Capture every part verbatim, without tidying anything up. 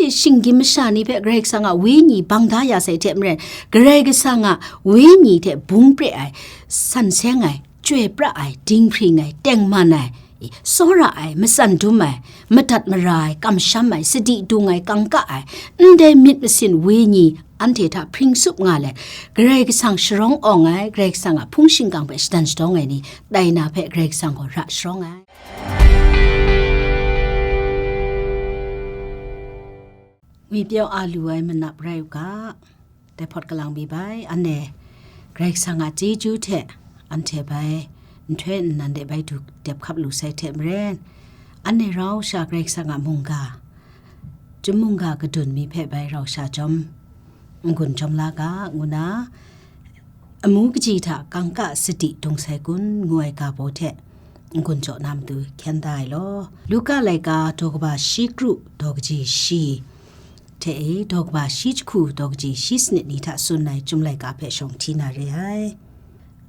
Shinggyim masha ni hpe Karai Kasang a Wenyi bang da ya sai hte maren, Karai Kasang a Wenyi hte bung pre ai, san seng ai, chyoi pra ai, dinghpring ai, tengman ai, tsawra ai, matsan dum ai, madat mara ai, kamsham ai, sadi dung ai, kangka ai, ndai myit masin Wenyi anhte hta hpring sup nga let, Karai Kasang sharawng awng ai, Karai Kasang a hpung shingkang hpe shadan shadawng ai ni, tai na hpe Karai Kasang gaw ra sharawng ai. Ngwipyaw a lu ai manap rai u ga, dai hpawt kalang mi bai, anhte Karai Kasang a chyeju hte anhte bai nhtoi nnan de bai du dep hkap lu sai hte maren, anhte rau sha Karai Kasang a mungga, chyum mungga kadun mi hpe bai rau sha jawm n-gun jawm la ga, ngu na, amu kaji hta kangka sadi dung sai kun ngu ai ga baw hte n-gun jaw na matu hkyen da ai law. Luka laika daw kaba shi kru daw kaji shi hte e, daw kaba shi jahku daw kaji shi sanit ni hta tsun ai Chyum laika hpe shawng hti na re ai.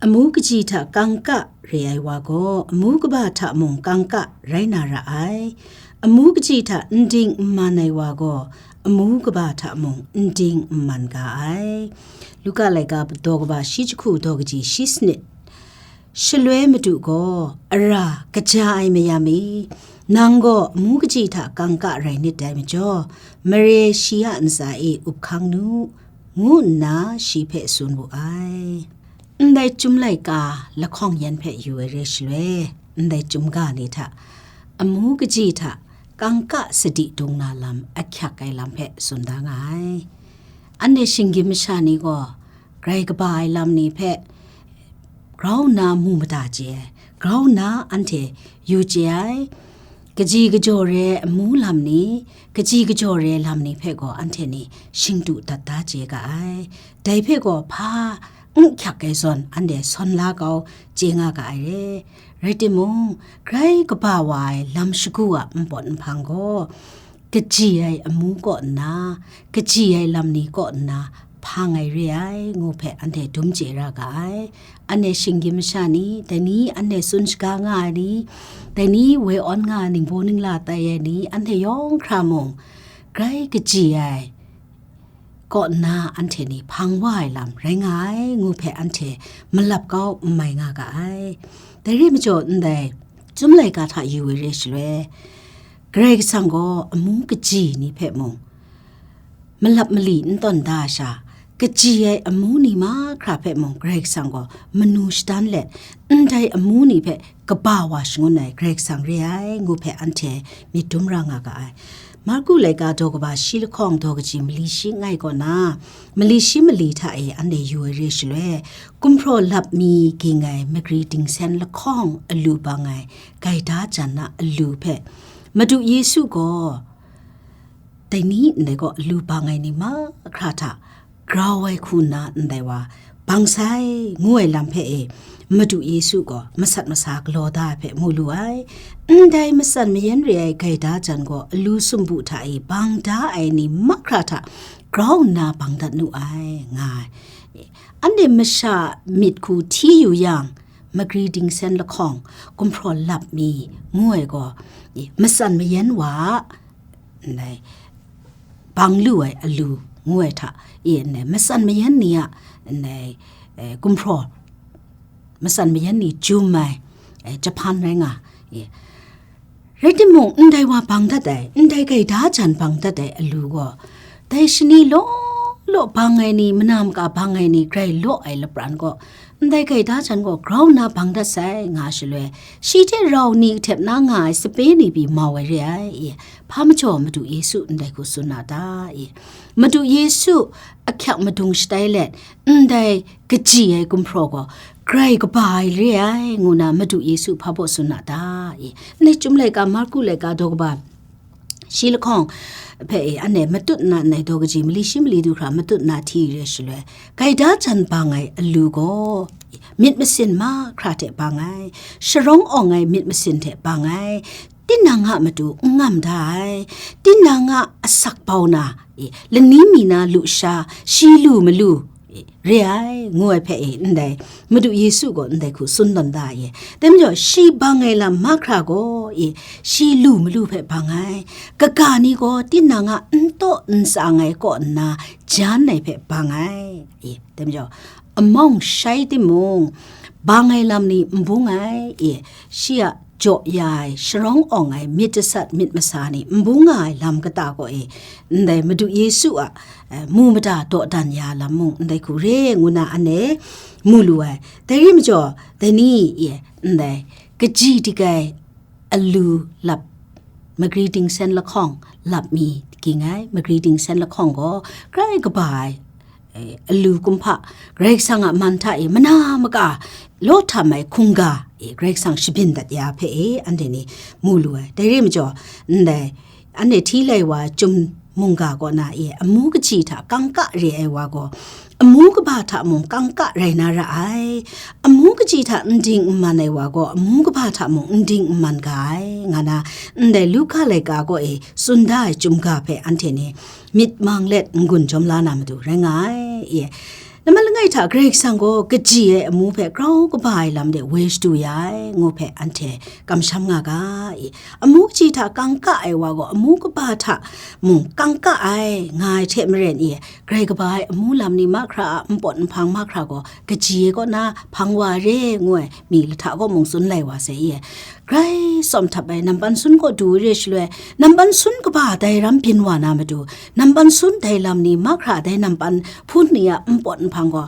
Amu kaji hta kangka re ai wa gaw, amu kaba hta mung kangka rai na ra ai. Amu kaji hta n ding n man ai wa gaw, amu kaba hta mung n ding n man ga ai. Luka laika daw kaba shi jahku daw kaji shi sanit. Shaloi Madu gaw, "Ara, kaja ai mayam e, nang gaw amu kaji hta kangka rai nit dai majaw, mare shi a ntsa e up hkang nu," ngu nna shi hpe tsun wu ai. Ndai Chyum laika lahkawng yan hpe yu ai re shaloi, ndai Chyum ga ni hta, amu kaji hta kangka sadi dung na lam ahkyak ai lam hpe tsun da nga ai. Anhte shinggyim masha ni gaw, grai kaba ai lam ni hpe grau nna mu mada chye ai, grau nna anhte yu chye ai, kaji kajaw re ai amu lam ni, kaji kajaw re ai lam ni hpe gaw anhte ni shingdu dat da chye ga ai. Dai hpe gaw hpa n hkyak ai zawn anhte sawn la kau chye nga ga ai re. Rai timung, grai kaba wa ai lam shagu a npawt nhpang gaw, kaji ai amu kaw nna, kaji ai lam ni kaw nna hpang ai re ai, ngu hpe anhte dum chye ra ga ai. Anhte shinggyim masha ni, dai ni anhte tsun shaga nga ai ni, dai ni woi awn nga ai ningbaw ningla tai ai ni, anhte yawng hkra mung, grai kaji ai kaw nna anhte ni hpang wa ai lam rai nga ai, ngu hpe anhte malap kau n mai nga ga ai. Dai re majaw ndai Chyum laika hta yu ai re shaloi, Karai Kasang gaw amu kaji ni hpe mung malap mali n tawn da ai sha, kaji ai amu ni mahkra hpe mung Karai Kasang gaw manu shadan let, ndai amu ni hpe kaba wa shangun ai Karai Kasang re ai, ngu hpe anhte myit dum ra nga ga ai. Marku laika daw kaba shi lahkawng daw kaji mali shi langai kaw na, mali shi mali hta e anhte yu ai re shaloi, gumhpraw lap mi ging ai magri dingsen lahkawng alu bang ai gaida jan na alu hpe Madu Yesu gaw, dai ni ndai gaw alu bang ai ni mahkra hta grau ai hku nna ndai wa bang sai, ngu ai lam hpe e, Madu Yesu gaw masat masa galaw da ai hpe mu lu ai. Ndai matsan mayan re ai gaida jan gaw alu sumpu hta e bang da ai ni mahkra hta grau nna bang dat nu ai, nga ai. Anhte masha myit hku hti yu yang, magri dingsen lahkawng, gumhpraw lap mi, ngu ai gaw, e, matsan mayan wa a, ndai, bang lu ai alu ngu ai hta e, ndai, matsan mayan ni a, ndai, e, gumhpraw, matsan mayan ni jum ai, e, jahpan rai nga, e. Rai timung, ndai wa bang dat ai, ndai gaida jan bang dat ai alu gaw, dai shani law law bang ai ni, mana maka bang ai ni, grai law ai lapran gaw, ndai gaida jan gaw grau nna bang dat sai, nga shaloi, shi hte rau ni htep na nga ai sape ni pyi mau ai re ai, e, hpa majaw Madu Yesu ndai hku tsun na ta, e? Madu Yesu ahkyak madung shatai let, ndai kaji ai gumhpraw gaw grai kaba ai re ai, ngu na Madu Yesu hpa baw tsun na ta, e? Ndai Chyum laika, Marku laika daw kaba shi lahkawng hpe e, anhte matut nna, ndai daw kaji mali shi mali du hkra matut nna hti re shaloi, gaida jan bang ai alu gaw myit masin mahkra hte bang ai, sharawng awng ai myit masin hte bang ai, tinang a matu n ngam da ai, tinang a asak bau na, e, lani mi na lusha, shi lu malu, re ai, ngu ai hpe e, ndai Madu Yesu gaw ndai hku tsun tawn da e. Dai majaw, shi bang ai lam mahkra gaw e, shi lu malu hpe bang ai, kaga ni gaw tinang a n taw n tsang ai kaw nna jan ai hpe bang ai e. Dai majaw, amawng shai timung, bang ai lam ni n bung ai e, shi a jaw ya ai, sharawng awng ai, myit jasat myit masa ni n bung nga ai lam kata gaw e, ndai Madu Yesu a, eh, mu mada dawdan ya lam mung ndai hku re ngu na anhte mu lu ai. Dai ri majaw, dai ni e, ndai kaji dik ai alu lap, magri dingsen lahkawng lap mi ging ai, magri dingsen lahkawng gaw grai kaba ai, eh, alu kumhpa, Karai Kasang a man hta e mana maka law htam ai hkungga e Karai Kasang shabyin dat ya hpe e anhte ni mu lu ai. Dai re majaw, ndai anhte hti lai wa ai chyum mungga kaw na e amu kaji hta kangka re ai wa gaw, amu kaba hta mung kangka rai na ra ai, amu kaji hta n ding n man ai wa gaw, amu kaba hta mung n ding n man ga ai, nga na, ndai Luka laika gaw e tsun da ai chyum ga hpe anhte ni myit mang let n-gun jawm la na matu rai nga ai. E, namman langai hta Karai Kasang gaw kaji ai amu hpe grau kaba ai lam de woi shadu ya ai, ngu hpe anhte kamsham nga ga. E, amu kaji hta kangka ai wa gaw, amu kaba hta mung kangka ai, nga ai hte maren, e, grai kaba ai amu lam ni mahkra a npawt nhpang mahkra gaw, kaji ai kaw na hpang wa re, ngu ai mi lahta kaw mung tsun lai wa sai, e, grai tsawm htap ai nampan sun kaw du re shaloi, nampan sun kaba dai ram byin wa na matu, nampan sun dai lam ni mahkra dai nampan hpun ni a npawt nhpang gaw,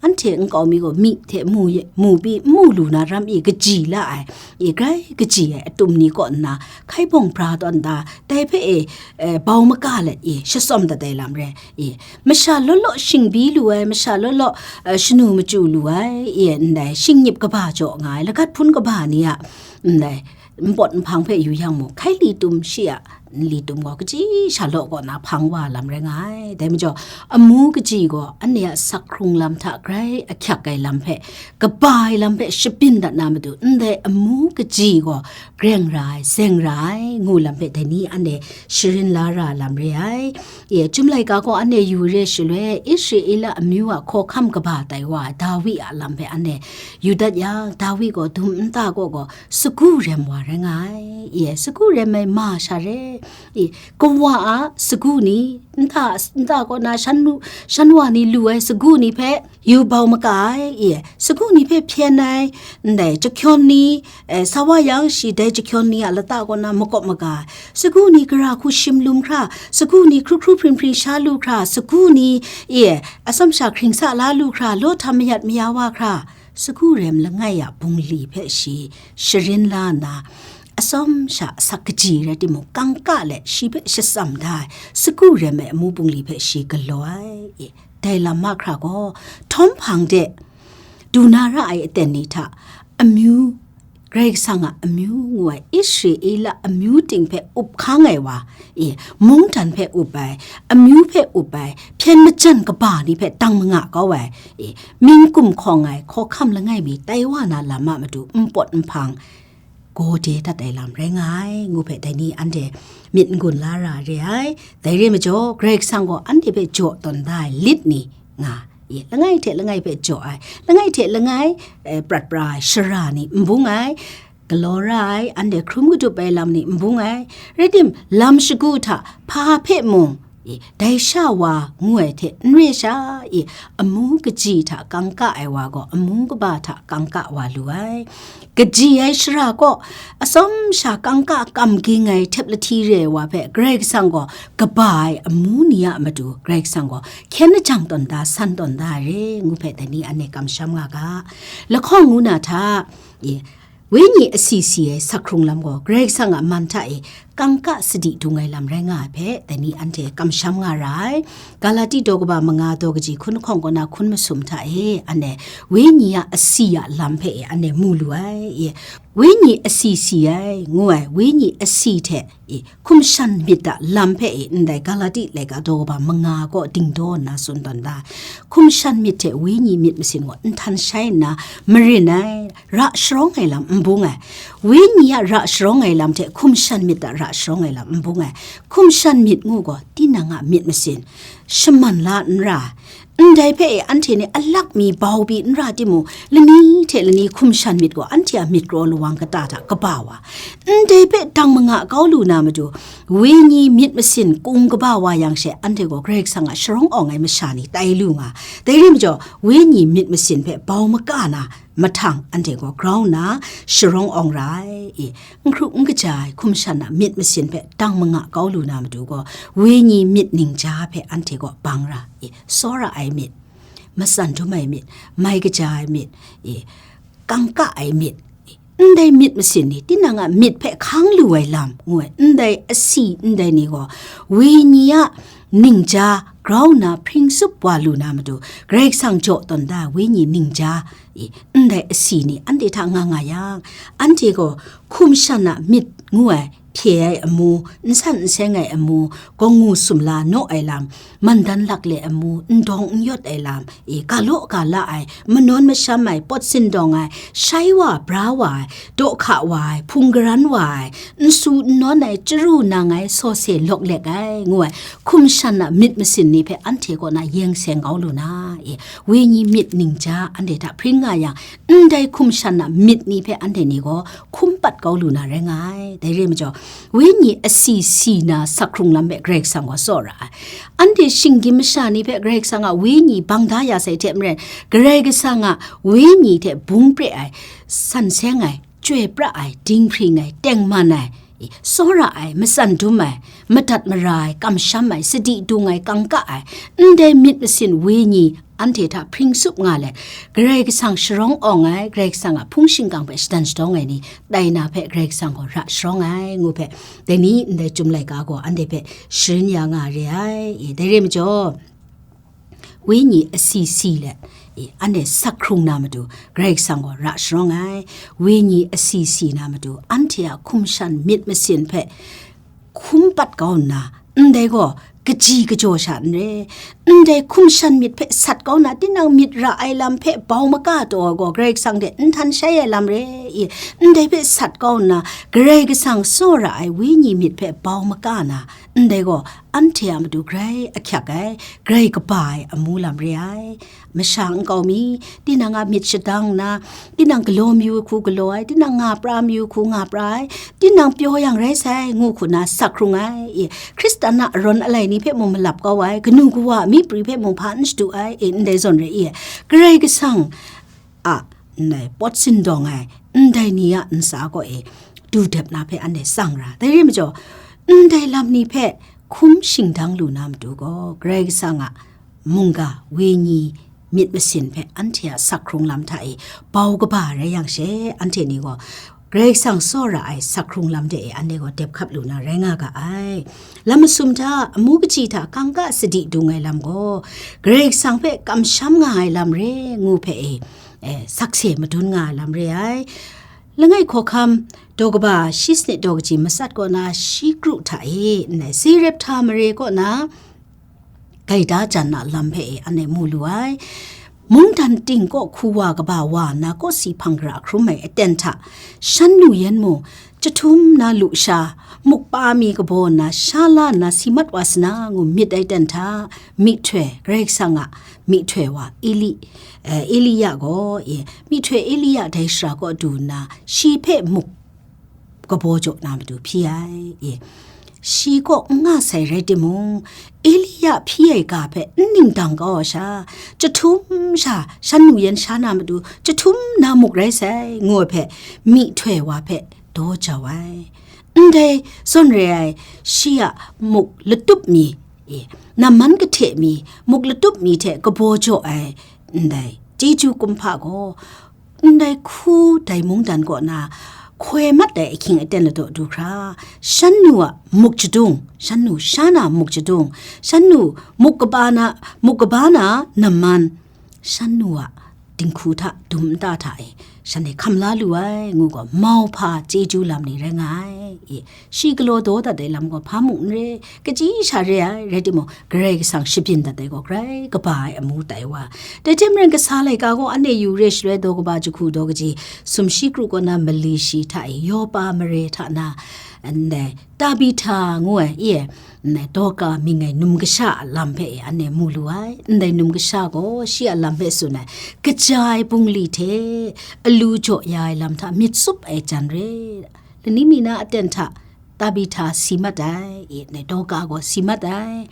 anhte nkau mi gaw myi hte mu ye, mu pyi n mu lu na ram e kaji la ai, e, grai kaji ai atum ni kaw nna hkai bawng bra tawn da, dai hpe e, e, bau maka let e shatsawm dat ai lam re, e, masha law law shingbi lu ai, masha law law, e, shanu machyu lu ai, e, ndai shingnip kaba jaw nga ai, lagat hpun kaba ni a, ndai npawt nhpang hpe yu yang mung, hkai li tum shi a nli tum gaw kaji sha law kaw na hpang wa lam rai nga ai. Dai majaw, amu kaji gaw anhte a sak hkrung lam hta grai ahkyak ai lam hpe, kaba ai lam hpe shabyin dat na matu, ndai amu kaji gaw greng ra ai, zeng ra ai, ngu lam hpe dai ni anhte sharin la ra lam re ai. E, Chyum laika gaw anhte yu re shaloi, Israela amyu a hkawhkam kaba tai wa ai Dawi a lam hpe anhte yu dat yang, Dawi gaw dum nta kaw gaw sagu rem wa rai nga ai. E, sagu rem ai ma sha re. E, kawa a sagu ni, nta, nta kaw na shan lu, shan wa ni lu ai sagu ni hpe yu bau maka ai. E, sagu ni hpe hpyen ai, ndai jahkyawn ni, e, sa wa yang shi dai jahkyawn ni a lata kaw na makawp maga ai. Sagu ni gara hku shim lum hkra, sagu ni hkru hkru hpring hpring sha lu hkra, sagu ni, e, atsawm sha hkring sa la lu hkra, law htam mayat maya wa hkra, sagu rem langai a bungli hpe shi sharin la nna, atsawm sha asak kaji rai timung, kangka let shi hpe shatsam da ai, sagu rem ai amu bungli hpe shi galaw ai. E, dai lam mahkra gaw, htawm hpang de du na ra ai aten ni hta, amyu, Karai Kasang a amyu ngu ai Israela amyu ting hpe up hkang ai wa, e, mungdan hpe up ai, amyu hpe up ai, hpyen majan kaba ni hpe tang manga kau ai, e, mying kumhkawng ai hkawhkam langai mi tai wa na lam a matu npawt nhpang gaw de dat ai lam rai nga ai, ngu hpe dai ni anhte myit n-gun la ra re ai. Dai re majaw, Karai Kasang gaw anhte hpe jaw tawn da ai lit ni nga, e, langai hte langai hpe jaw ai, langai hte langai, e, prat pra ai shara ni n bung ai, galaw ra ai, anhte hkrum kadup ai lam ni n bung ai, rai tim, lam shagu hta hpa hpe mung, e, dai sha wa ngu ai hte n re sha, e, amu kaji hta kangka ai wa gaw, amu kaba hta kangka wa lu ai. Kaji ai shara kaw, atsawm sha kangka kam ging ai htep lahti re ai wa hpe, Karai Kasang gaw kaba ai amu ni a matu, Karai Kasang gaw hkyen lajang tawn da, san tawn da ai re, ngu hpe dai ni anhte kamsham nga ga. Lahkawng ngu na hta, e, Wenyi asi si ai sak hkrung lam gaw Karai Kasang a man hta e kangka sadi dung ai lam rai nga ai hpe, dai ni anhte kamsham nga ra ai. Galati daw kaba manga daw kaji hkun lahkawng kaw na hkun masum hta e, anhte Wenyi a asi a lam hpe e, anhte mu lu ai. E, Wenyi asi si ai, ngu ai, Wenyi asi hte, e, hkum shan myit a lam hpe e, ndai Galati laika daw kaba manga kaw dingdaw nna tsun tawn da. Hkum shan myit hte Wenyi myit masin gaw nhtan shai nna marin ai, ra sharawng ai lam n bung ai. Wenyi a ra sharawng ai lam hte hkum shan myit a ra sharawng ai lam n bung ai. Hkum shan myit ngu gaw, tinang a myit masin shaman la n ra, Ndai hpe e anhte ni alak mi bau pyi n ra timung, lani hte lani hkum shan myit gaw anhte a myit kraw lawang kata hta kaba wa, ndai hpe dang manga kau lu na matu, wenyi myit masin kung kaba wa yang she, anhte gaw Karai Kasang a sharawng awng ai masha ni tai lu nga. Dai rai majaw, wenyi myit masin hpe bau maka na mahtang, anhte gaw grau nna sharawng awng ra ai. I, n hkru n kaja ai hkum shan a myit masin hpe dang manga kau lu na matu gaw, wenyi myit ningja hpe anhte gaw bang ra, i, tsawra ai myit, matsan dum ai myit, mai kaja ai myit, i, kangka ai myit, i, ndai myit masin ni, tinang a myit hpe hkang lu ai lam, ngu ai, ndai asi ndai ni gaw, wenyi a ningja grau nna hpring tsup wa lu na matu, Karai Kasang jaw tawn da ai wenyi ningja, i, ndai asi ni anhte hta nga nga yang, anhte gaw hkum shan a myit ngu ai, hpye ai amu, n san n seng ai amu, gawngngu sumla naw ai lam, mandan lakle amu, n dawng n yawt ai lam, i, ga law ga la ai, manawn masham ai, pawt sindawng ai, shai wa bra wa ai, daw hka wa ai, hpung garan wa ai, n su n nawn ai, chyaru nang ai, sawse lawk lek ai, ngu ai, hkum shan a myit masin ni hpe anhte kaw na yeng seng kau lu na, i, wenyi myit ningja anhte hta hpring nga yang, ndai hkum shan a myit ni hpe anhte ni gaw hkum pat kau lu na rai nga ai. Dai rai majaw, wenyi asi si na sak hkrung lam hpe Karai Kasang gaw tsawra ai. Anhte shinggyim masha ni hpe Karai Kasang a wenyi bang da ya sai hte maren, Karai Kasang a wenyi hte bung pre ai, san seng ai, chyoi pra ai, dinghpring ai, tengman ai, i, tsawra ai, matsan dum ai, madat mara ai, kamsham ai, sadi dung ai, kangka ai, ndai myit masin wenyi anhte hta hpring tsup nga let, Karai Kasang sharawng awng ai, Karai Kasang a hpung shingkang hpe shadan shadawng ai ni, tai na hpe Karai Kasang gaw ra sharawng ai, ngu hpe, dai ni ndai Chyum laika gaw anhte hpe sharin ya nga re ai. I, dai re majaw, wenyi asi si let, i, anhte sak hkrung na matu, Karai Kasang gaw ra sharawng ai. Wenyi asi si na matu, anhte a hkum shan myit masin hpe hkum pat kau nna, ndai gaw kaji kajaw sha n re, ndai hkum shan myit hpe sat kau nna, tinang myit ra ai lam hpe bau maka taw ai gaw, Karai Kasang hte n htan shai ai lam re, i, ndai hpe sat kau nna, Karai Kasang tsawra ai wenyi myit hpe bau maka na, ndai gaw, anhte a matu grai ahkyak ai, grai kaba ai amu lam re ai. Masha nkau mi, tinang a myit shadang nna, tinang galaw mayu hku galaw ai, tinang nga pra mayu hku nga pra ai, tinang pyaw yang rai sai, ngu hku na sak hkrung ai, i, Hkristan a arawn alai ni hpe mung malap kau ai, kanu kawa a myiprwi hpe mung hpa n shadu ai, i, ndai zawn re i, Karai Kasang a ndai pawt sindawng ai, ndai ni a ntsa kaw e, du dep na hpe anhte tsang ra. Dai rai majaw, ndai lam ni hpe hkum shingdang lu na matu gaw, Karai Kasang a mungga wenyi myit masin hpe anhte a sak hkrung lam hta e bau kaba rai yang she, anhte ni gaw Karai Kasang tsawra ai sak hkrung lam de e anhte gaw dep hkap lu na rai nga ga ai. Lam masum hta, amu kaji hta kangka sadi dung ai lam gaw, Karai Kasang hpe kamsham nga ai lam re ngu hpe e, e, sakse madun nga ai lam re ai. Langai hkawhkam daw kaba shi sanit daw kaji matsat kaw na shi kru hta e, ndai Zarephta mare kaw na gaida jan na lam hpe e anhte mu lu ai. Mungdan ting kaw hku wa kaba wa nna, kawsi hpang gara hkrum ai aten hta, shan nu yan mung, jahtum na lusha, mukpa mi kabaw nna, sha la nna, si mat wa sa na, ngu myit ai ten hta, myihtoi, Karai Kasang a myihtoi wa, Eli, eh, Elia gaw, e, myihtoi Elia dai shara kaw du nna, shi hpe muk kabaw jaw na matu hpyi ai, e. Shi kaw n nga sai rai timung, Elia hpyi ai ga hpe n ning dang kau ai sha, jahtum sha, shan nu yan sha na matu, jahtum na muk rai sai, ngu ai hpe, myihtoi wa hpe daw jau ai. Ndai zawn re ai, shi a muk latup mi, e, namman kahte mi, muk latup mi hte kabaw jaw ai, ndai chyeju kumhpa gaw, ndai hku dai mungdan kaw na hkoi mat ai ahkying aten ladaw du hkra, shan nu a muk jadung, shan nu sha na muk jadung, shan nu muk kaba na, muk kaba na namman, shan nu a dinghku hta dum nta hta e, shanhte hkam la lu ai, ngu gaw, mauhpa chyeju lam ni rai nga ai, e. Shi galaw daw dat ai lam gaw hpa mung n re, kaji sha re ai, rai timung, Karai Kasang shabyin dat ai gaw grai kaba ai amu tai wa. Dai hte maren, kasa laika gaw anhte yu re shaloi daw kaba jahku daw kaji, sumshi kru kaw na mali shi hta e, Yopa mare hta na, ndai Tabihta ngu ai, i e, ndai Dorka mying ai num kasha a lam hpe e, anhte mu lu ai. Ndai num kasha gaw shi a lam hpe tsun ai, kaja ai bungli hte alu jaw ya ai lam hta myit tsup ai jan re. Lani mi na aten hta Tabihta si mat ai, i, ndai Dorka gaw si mat ai.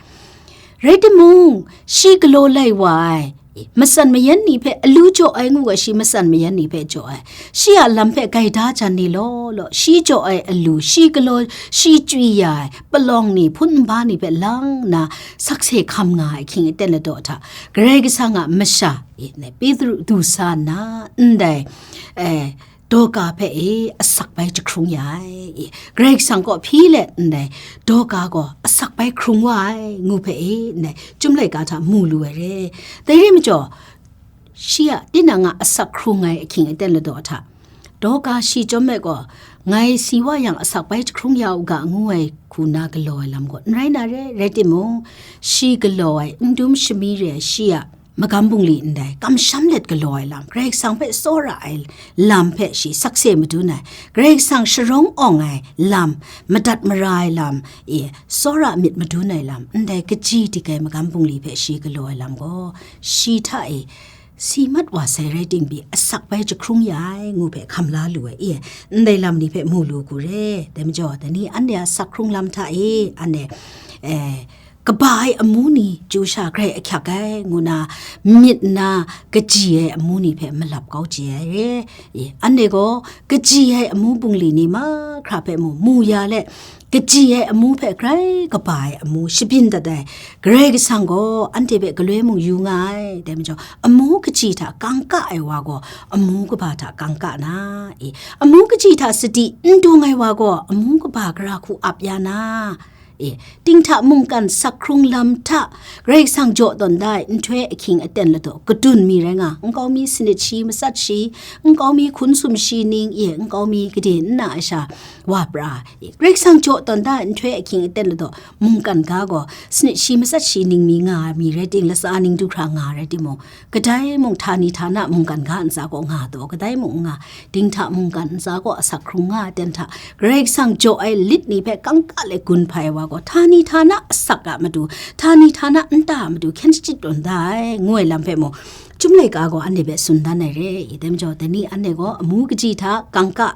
Rai timung, shi galaw lai wa ai, matsan mayan ni hpe alu jaw ai ngu ga, shi matsan mayan ni hpe jaw ai. Shi a lam hpe gaida jan ni law law, shi jaw ai alu, shi galaw, shi chwi ya ai, palawng ni, hpun nba ni hpe lang nna sakse hkam nga ai ahkying aten ladaw hta, Karai Kasang a masha, i, Petru du sa nna, ndai, eh, Dorka hpe e asak bai jahkrung ya ai, i, Karai Kasang kaw hpyi let ndai Dorka gaw asak bai hkrung wa ai, ngu hpe e ndai Chyum laika hta mu lu ai re. Dai re majaw, shi a tinang a asak hkrung ai ahkying aten ladaw hta, Dorka shi chyawm me gaw, ngai si wa yang asak bai jahkrung ya u ga, ngu ai hku na galaw ai lam gaw n rai na re. Rai timung, shi galaw ai, n dum shami re ai shi a magam bungli ndai, kamsham let galaw ai lam, Karai Kasang hpe tsawra ai lam hpe shi sakse madun ai, Karai Kasang sharawng awng ai lam, madat mara ai lam, e, tsawra myit madun ai lam, ndai kaji dik ai magam bungli hpe shi galaw ai lam gaw, shi hta e si mat wa sai rai timung, asak bai jahkrung ya ai, ngu hpe hkam la lu ai, e, ndai lam ni hpe mu lu hku re. Dai majaw, dai ni anhte a asak hkrung lam hta e, anhte, e, kaba ai amu ni chyu sha grai ahkyak ai, ngu na myit na kaji ai amu ni hpe malap kau chye ai re. E, anhte gaw kaji ai amu bungli ni mahkra hpe mu, mu ya let, kaji ai amu hpe grai kaba ai amu shabyin dat ai Karai Kasang gaw anhte hpe galoi mung yu nga ai. Dai majaw, amu kaji hta kangka ai wa gaw, amu kaba hta kangka na, e, amu kaji hta sadi n dung ai wa gaw, amu kaba gara hku ap ya na, e, dinghta mungkan sak hkrung lam hta Karai Kasang jaw tawn da ai nhtoi ahkying aten ladaw kadun mi rai nga, nkau mi sanit shi matsat shi, nkau mi hkun sumshi ning, e, nkau mi gade nna ai sha wa pra, e, Karai Kasang jaw tawn da ai nhtoi ahkying aten ladaw mungkan ga gaw sanit shi matsat shi ning mi nga ai mi rai ting, latsa ning du hkra nga ai rai timung, kadai mung htani htana mungkan ga ntsa gaw nga taw, kadai mung n nga, dinghta mungkan ntsa gaw asak hkrung nga ai ten hta, Karai Kasang jaw ai lit ni hpe kangka let gun hpai ai wa gaw, htani htana asak a matu, htani htana nta a matu hkyen shachyit tawn da ai, ngu ai lam hpe mung, Chyum laika gaw anhte hpe tsun dan ai re. I dai majaw, dai ni anhte gaw amu kaji hta kangka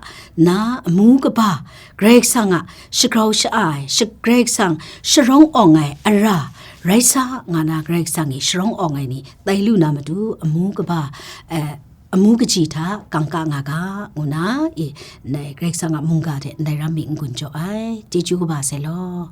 na, amu kaba, Karai Kasang a shagrau sha-a ai, sha-, Karai Kasang sharawng awng ai ara rai sa, nga na, Karai Kasang e sharawng awng ai ni tai lu na matu, amu kaba, eh, amu kaji hta kangka nga ga, ngu na, i, ndai Karai Kasang a mungga hte ndai ram mi n-gun jaw ai. Chyeju kaba sai law.